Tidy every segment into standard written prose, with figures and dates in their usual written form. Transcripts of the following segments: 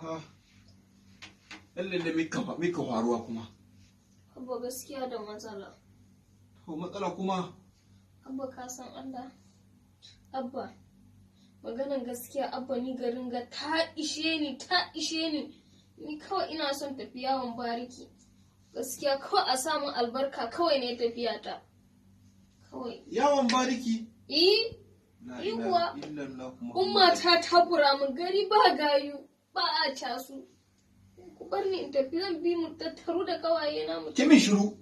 Ah. Lalle mika faruwa kuma. Abba, gaskiya da matsala. To, matsala kuma? Abba, ka san Allah. Abba, maganan gaskiya, Abba, ni garin ga ta ishe ni, ta ishe ni. Ni kawai ina son tafi yawon bariki. Gaskiya kawai a samun albarka kawai ne tafiya ta. Kawai. Yawon bariki? Eh, La Yi ilaha kuwa. illallah. Umma ta takura min, gari ba gayu, ba a casu. Ku bar ni in tafi, zan bi mu tattaru da kawaye na mu. Ki min shiru.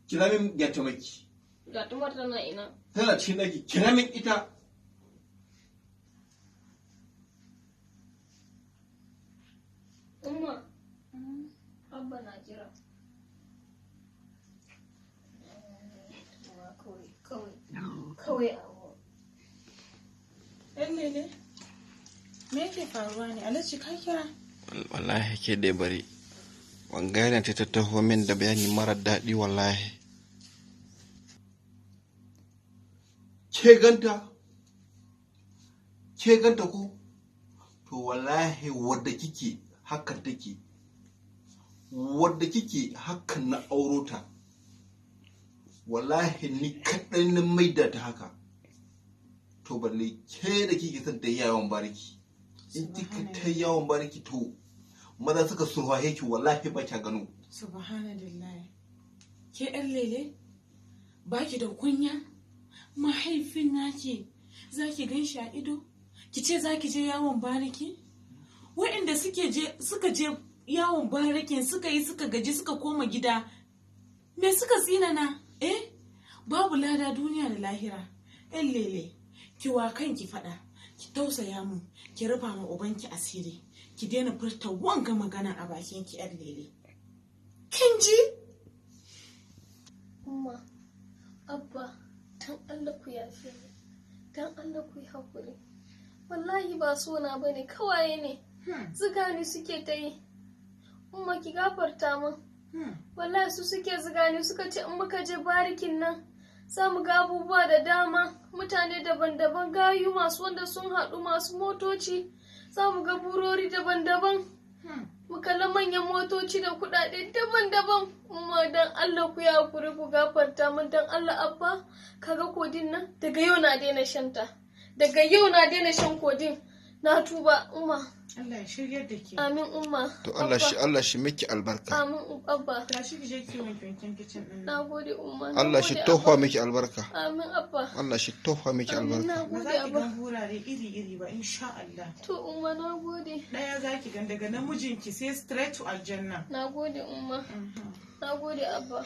Kira min gyatumaki. Ga tumar tana ina? Tana cikin ɗaki, kira min ita. Umma, Abba na jira. Kawai, kawai, kawai abu. Ɗan lele, me yake faruwa ne? Alhaji, ka kira? Wallahi ke dai bari. Wangana ta taho min da bayani mara daɗi wallahi. Ke ganta? Ke ganta ko? To, wallahi wadda kike hakan take. Wadda kike hakan na auro ta. Wallahi ni kaɗai na maida ta haka. To, balle ke da kike son ta yi yawon bariki. In kika ta yi yawon bariki, to maza suka surwaye ki, wallahi ba kya gano. Subhanallah. Ke ɗan lele? Ba ki da kunya? Mahaifin naki za ki gan shi a ido? Ki ce za ki je yawon bariki? Waɗanda suke je suka je yawon barikin, suka yi, suka gaji, suka koma gida. Me suka tsinana? Eh? Babu lada duniya da lahira. Ɗan lele, ki wa kanki faɗa, ki tausaya mu, ki rufa ma ubanki asiri, ki daina furta wanga magana a bakin ki, ɗan lele. Kin ji? Umma, Abba, dan Allah ku yafe ni. Dan Allah ku yi haƙuri. Wallahi ba so na bane, kawaye ne. Ziga ni suke ta yi. Umma, ki gafarta min. Wallahi su suke ziga ni, suka ce in muka je barikin nan za mu ga abubuwa da dama, mutane daban-daban, gayu masu wanda sun haɗu, masu motoci, za mu ga burori daban-daban. Mu kalla manyan motoci da kuɗaɗe daban-daban. Umma, dan Allah ku yi hakuri, ku gafarta min, dan Allah. Abba, kaga codeine nan, daga yau na daina shan ta. Daga yau na daina shan codeine. Na tuba, Umma. Allah ya shiryar da ke. Amin, Umma. To, Allah shi, Allah shi miki albarka. Amin, Abba. Tashi ki je ki wanke wanken kicin din nan. Na gode, Umma. Na Allah shi gode, tofa Abba. miki albarka. Amin, Abba. Allah shi tofa miki Amin, na albarka. Ba gode, za ki Abba. gan wurare iri-iri ba, insha Allah. To, Umma, na gode. Ɗaya za ki gan daga namijinki sai straight to aljanna. Na gode, Umma. Na gode, Abba.